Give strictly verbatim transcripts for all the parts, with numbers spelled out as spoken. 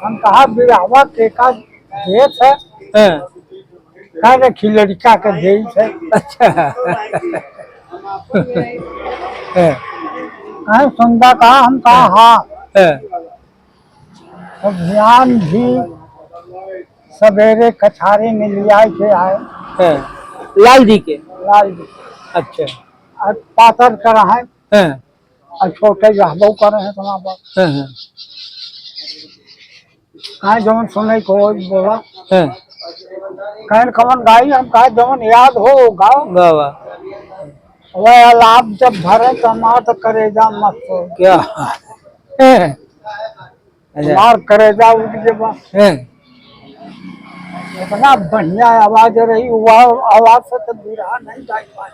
हम कहा, "बिरहवा के का देत है?" हाँ। कहा, "देखी, लड़का के देत है।" अच्छा। हाँ। कहे, "सुनबा का?" हम कहा, "हाँ।" हाँ। तो ध्यान भी सवेरे कछारी में लिया के आए। हाँ। लाल जी के? लाल जी। अच्छा। और पातर कर है। हाँ। और छोटे रहबो करे हैं तो वहाँ पर। हाँ, हाँ। कहे जवन सुने को बोला। हाँ। कहे कवन गाई, हम कहे जवन याद हो गाओ। वाह, वाह। वह आलाप जब धरे तो मार तो करेजा मत हो। क्या? हाँ। अच्छा। मार करेजा उठ के बा। हाँ। इतना बढ़िया आवाज रही, वह आवाज से तो बिरहा नहीं गाई पाए।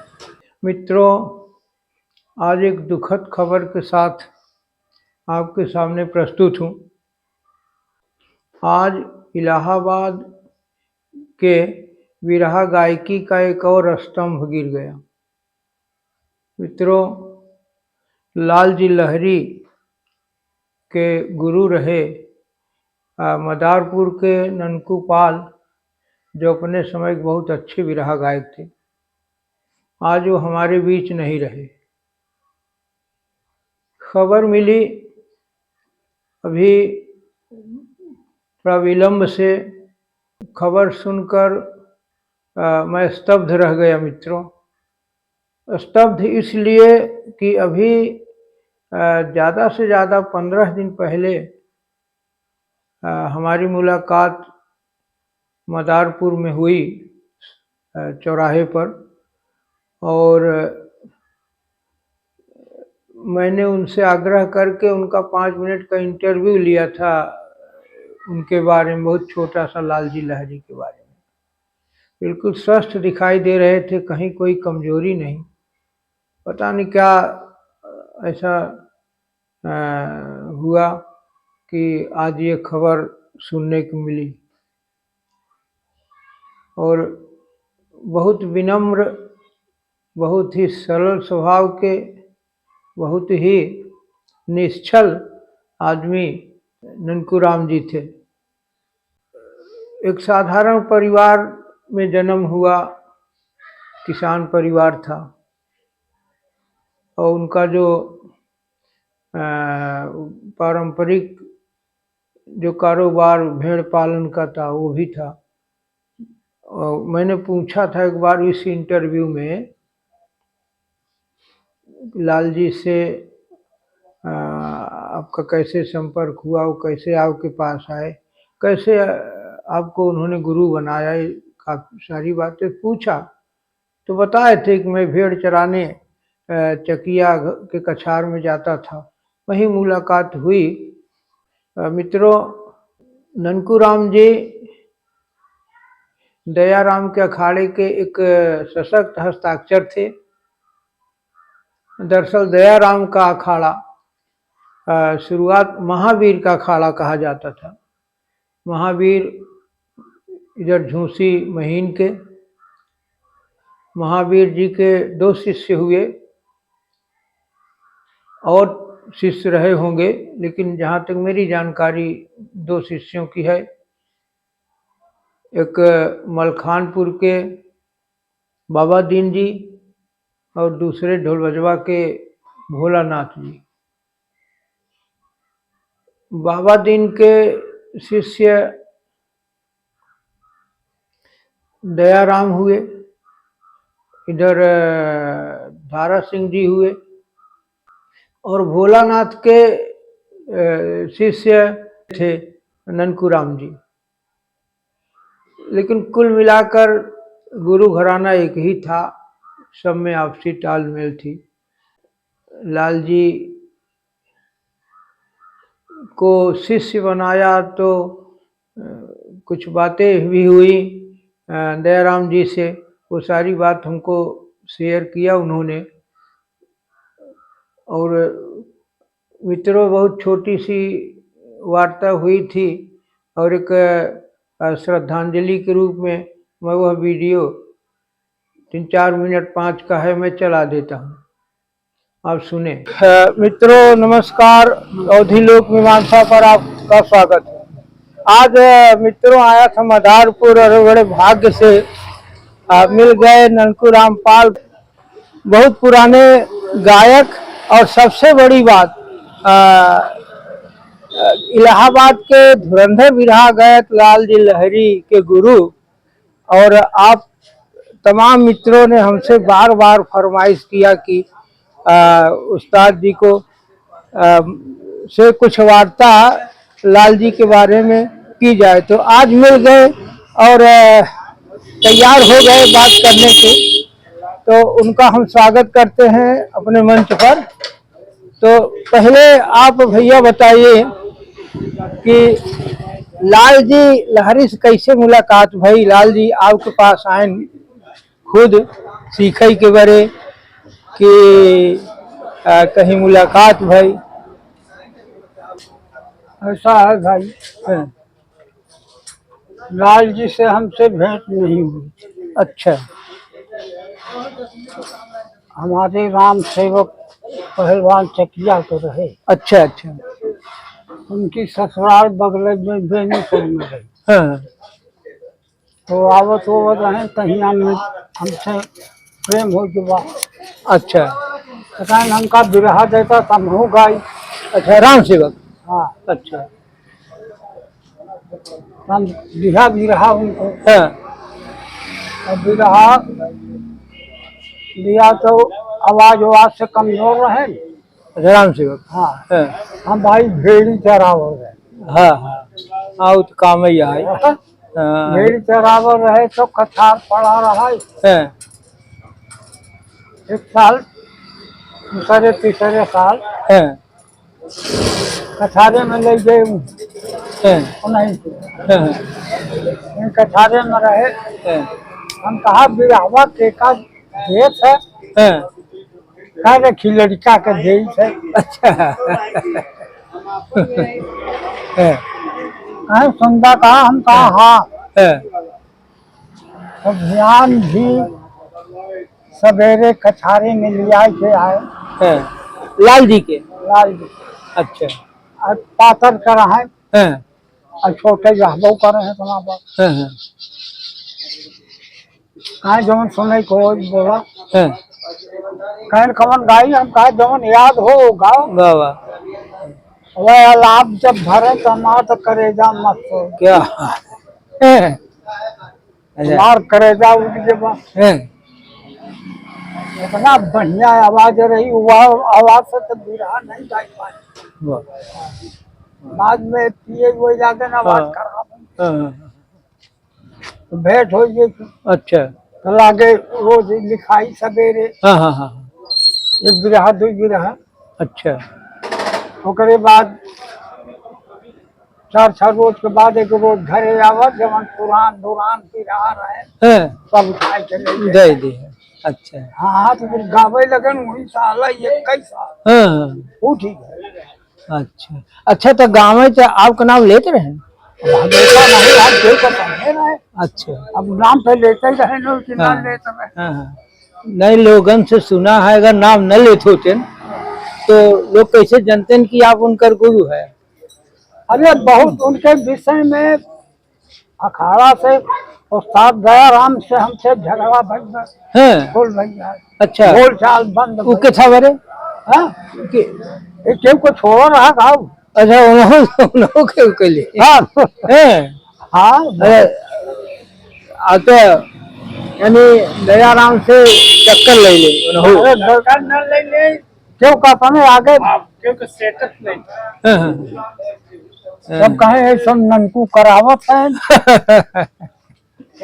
मित्रों, आज एक दुखद खबर के साथ आपके सामने प्रस्तुत हूँ। आज इलाहाबाद के विरहा गायकी का एक और स्तंभ गिर गया। मित्रों, लाल जी लहरी के गुरु रहे, आ, मदारपुर के ननकू पाल, जो अपने समय के बहुत अच्छे विरहा गायक थे। आज वो हमारे बीच नहीं रहे। खबर मिली, अभी थोड़ा विलंब से खबर सुनकर, आ, मैं स्तब्ध रह गया मित्रों। स्तब्ध इसलिए कि अभी, आ, ज़्यादा से ज़्यादा पन्द्रह दिन पहले, आ, हमारी मुलाकात मदारपुर में हुई, आ, चौराहे पर, और मैंने उनसे आग्रह करके उनका पाँच मिनट का interview लिया था, उनके बारे में, बहुत छोटा सा लाल जी लहरी के बारे में। बिल्कुल स्वस्थ दिखाई दे रहे थे, कहीं कोई कमजोरी नहीं। पता नहीं क्या ऐसा, अ, हुआ कि आज ये खबर सुनने को मिली। और बहुत विनम्र, बहुत ही सरल स्वभाव के, बहुत ही निश्छल आदमी ननकू राम जी थे। एक साधारण परिवार में जन्म हुआ, किसान परिवार था, और उनका जो, अ, पारंपरिक जो कारोबार भेड़ पालन का था, वो भी था। और मैंने पूछा था एक बार इस interview में लाल जी से, अ, आपका कैसे संपर्क हुआ, वो कैसे आपके पास आए, कैसे, अ, आपको उन्होंने गुरु बनाया, ये काफी सारी बातें पूछा। तो बताए थे कि मैं भेड़ चराने, अ, चकिया घ-, के कछार में जाता था, वहीं मुलाकात हुई। अ, मित्रों, ननकू राम जी दयाराम के अखाड़े के एक सशक्त हस्ताक्षर थे। दरअसल दयाराम का अखाड़ा, अ, शुरुआत महावीर का अखाड़ा कहा जाता था। महावीर इधर झूसी महीन के, महावीर जी के दो शिष्य हुए और शिष्य रहे होंगे, लेकिन जहाँ तक मेरी जानकारी दो शिष्यों की है, एक मलखानपुर के बाबा दीन जी और दूसरे ढोलबजवा के भोलानाथ जी। बाबा दीन के शिष्य दयाराम हुए, इधर, अ, धारा सिंह जी हुए और भोलानाथ के, अ, शिष्य थे ननकू राम जी। लेकिन कुल मिलाकर गुरु घराना एक ही था, सब में आपसी तालमेल थी। लाल जी को शिष्य बनाया तो, अ, कुछ बातें भी हुई, अ, दयाराम जी से, वो सारी बात हमको share किया उन्होंने। और मित्रों, बहुत छोटी सी वार्ता हुई थी और एक, अ, श्रद्धांजलि के रूप में मैं वह video तीन चार मिनट पाँच का है, मैं चला देता हूँ, आप सुने। अ, मित्रों नमस्कार, अवधी लोक मीमांसा पर आपका स्वागत है। आज, अ, मित्रों, आया था मदारपुर और बड़े भाग्य से, अ, मिल गए ननकू रामपाल, बहुत पुराने गायक। और सबसे बड़ी बात, अ, अ, इलाहाबाद के धुरंधर बिरहा गायक लाल जी लहरी के गुरु और आप तमाम मित्रों ने हमसे बार-बार फरमाइश किया कि, अ, उस्ताद जी को, अ, से कुछ वार्ता लाल जी के बारे में की जाए। तो आज मिल गए और, अ, तैयार हो गए बात करने के, तो उनका हम स्वागत करते हैं अपने मंच पर। तो पहले आप भैया बताइए कि लाल जी लहरी से कैसे मुलाकात भई? लाल जी आपके पास आए खुद सीखे के बरे कि, अ, कहीं मुलाकात भई? ऐसा है भाई, हाँ। लाल जी से हमसे भेंट नहीं हुई। अच्छा। हमारे राम सेवक पहलवान चकिया के रहे। अच्छा, अच्छा। उनकी ससुराल बगल में बेनीपुर में रही। हाँ। तो आवत होवत रहे, तहिया में हमसे प्रेम हो गवा। अच्छा। तो कहन हमका बिरहा देता, तो हमहू गाई। अच्छा, राम सेवक। हाँ। अच्छा। हम दिया बिरहा उनको। हाँ। और बिरहा दिया तो आवाज, आवाज से कमजोर रहे। अच्छा, राम सेवक। हाँ। हाँ। हम भाई भेड़ी चरावल रहे। हाँ, हाँ। हाँ, वो तो काम ही है। हाँ। हाँ। भेड़ी चरावल रहे तो कछार पड़ा रहा है। हाँ। एक साल, दूसरे, तीसरे साल। हाँ। कछारे में ले गए उ। हैं। नहीं। हैं। इन कछारे में रहे। हैं। हम कहा, "बिरहवा के का देत है?" हैं। कह रहे, "खिलड़िका के देत है।" अच्छा। हैं। कहे, "सुंदा कहा?" हम कहा, हैं। "हाँ।" हैं। तो ध्यान भी सवेरे कछारे में लिया के आए। हैं। लाल जी के? लाल जी। अच्छा। और पातर कर है। हैं। और छोटे रहबो करे हैं अपना पर। हैं, हैं। कहे जवन सुने को बोला। हैं। कहे कवन गाई, हम कहा जवन याद हो गाओ। वाह, वाह। वह अलाप जब भरे तो हमार तो करेजा मस्त हो। क्या? हैं। अच्छा। हमार करेजा उठ के बा। हैं। इतना बढ़िया आवाज रही, वह आवाज से तो बिरहा नहीं गाई पाए। वाह। बाद में पिए हुए जाके ना आवाज हाँ। खराब हो गई। हाँ, हाँ, हाँ। तो भेंट हो गई। अच्छा। तो लागे रोज लिखाई सवेरे। हाँ, हाँ, हाँ, हाँ। एक बिरहा, दो बिरहा। अच्छा। ओकरे बाद चार, चार रोज के बाद एक रोज घरे आवत, जवन पुरान, दुरान, पिरान है, हैं। सब उठाए के ले दे दे। अच्छा। हाँ, तो फिर गावे लगन, वही साल है, इक्कीस साल। हाँ, हाँ। वो ठीक है। अच्छा। अच्छा, तो गावे तो आपका नाम लेते रहे? अब हमेशा नहीं, हम कोई को समझे रहे। अच्छा। अब नाम तो लेते ही रहे, लोग कि नाम हाँ। लेते रहे। हाँ, हाँ। नहीं, लोगन से सुना है, अगर नाम न लेत होते न, तो लोग कैसे जानते हैं कि आप उनकर गुरु है? अरे, बहुत उनके विषय में अखाड़ा से उस्ताद दयाराम से हमसे झगड़ा भइल बा। हैं। बोल भैया। अच्छा। बोल चाल बंद वो भइल। के था बरे? हाँ? के? ये केहू को छोड़ा रहा का? अच्छा, उन्हों-, उन्हों के, के लिए। हाँ। हैं। हाँ। अरे, आ तो, यानी दयाराम से चक्कर ले ले, उन्हों। अरे, दरकार न ले ले। क्यों कहता नहीं आगे? हाँ, क्योंकि सेटअप नहीं। हाँ, हाँ। सब कहे, "ये सब ननकू करावत है।"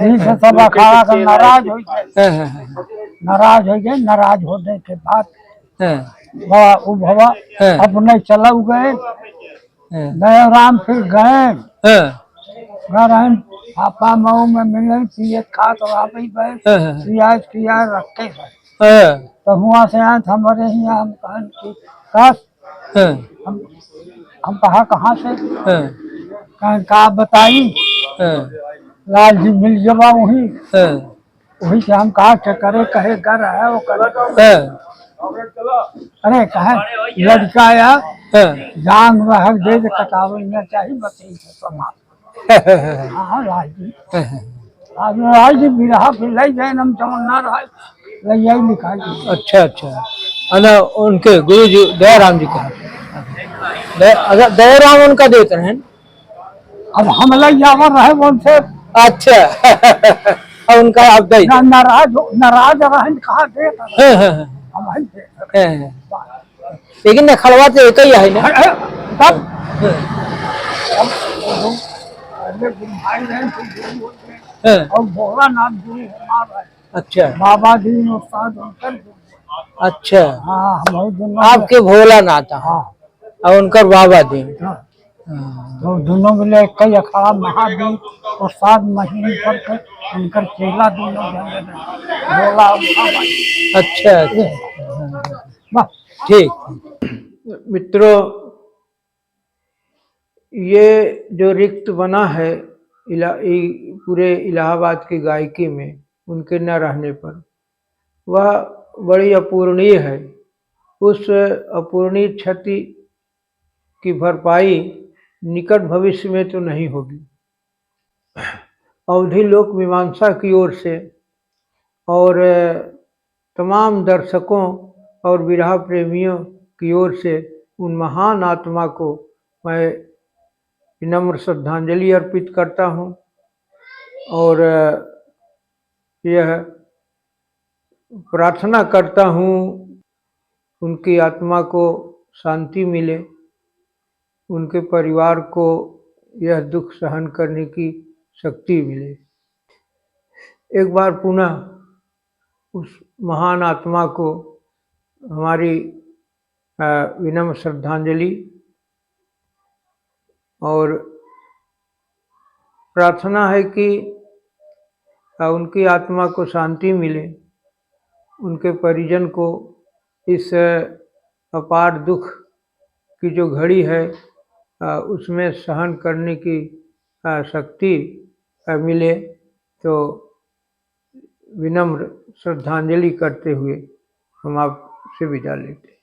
यही से सब अखाड़ा के नाराज हो गए। हाँ, हाँ, हाँ। नाराज हो गए, नाराज होने के बाद हाँ। बा-, उ भवा हाँ। अपने चलउ गए। हाँ। दयाराम फिर गए। हाँ। घर आए, पापा मऊ में मिले, पिए खात रहा भाई, हाँ, हाँ, हाँ। पियाज, पियाज रखे हैं। हाँ। तो हुआ से आए, हमारे यहाँ हम कहन कि कस हाँ। हम, हम कहा, "कहाँ से?" हाँ। कहा, "का बताई?" हाँ। लाल जी मिल जबा वहीं। हाँ। वहीं से हम कहा, "के करे कहे घर है, वो करे।" हाँ। अरे, कहे, "लड़का या हाँ। जान वह दे दे, कटावे न चाही, बस यही से समाप्त।" हाँ, राज जी। हाँ, हाँ। अब राज जी बिरहा फिर लई जाए, हम जवन ना रहे, लई जाए लिखाई। अच्छा, अच्छा। अना उनके गुरु जी दयाराम जी कहा। दया-, अच्छा, दयाराम उनका देत रहेन। अब हम लई जावा रहे उनसे। अच्छा। अब उनका आप दे ना, दे। नाराज हो, नाराज रहेन, कहा देत रहेन। हाँ, हाँ, हाँ। हम ही देत रहेन। हाँ, हाँ। लेकिन नखड़वा तो एक ही है ना? अरे, तब? हाँ। अरे, गुरु भाई रहे, तो गुरु बोलते हैं। हाँ। और भोलानाथ गुरु हमारा है। अच्छा। बाबा दीन उस्ताद उनकर गुरु। अच्छा। हाँ, हम बहुत दिन बाद आपके भोलानाथ हैं। हाँ। और उनकर बाबा दीन। हाँ। हाँ। तो दोनों मिले एक ही अखाड़ा महादीन उस्ताद महीन करके उनकर चेला दोनों जन भोला बाबा। अच्छा, अच्छा। ये। हाँ, हाँ। बस। ठीक। मित्रों, ये जो रिक्त बना है इला-, ई पूरे इलाहाबाद की गायकी में, उनके न रहने पर, वह बड़ी अपूरणीय है। उस अपूरणीय क्षति की भरपाई निकट भविष्य में तो नहीं होगी। अवधी लोक मीमांसा की ओर से और तमाम दर्शकों और बिरहा प्रेमियों की ओर से उन महान आत्मा को मैं विनम्र श्रद्धांजलि अर्पित करता हूँ और यह प्रार्थना करता हूँ उनकी आत्मा को शांति मिले, उनके परिवार को यह दुख सहन करने की शक्ति मिले। एक बार पुनः उस महान आत्मा को हमारी, अ, विनम्र श्रद्धांजलि और प्रार्थना है कि, अ, उनकी आत्मा को शांति मिले, उनके परिजन को इस, अ, अपार दुख की जो घड़ी है, अ, उसमें सहन करने की, अ, शक्ति, अ, मिले। तो विनम्र श्रद्धांजलि करते हुए हम आपसे विदा लेते हैं।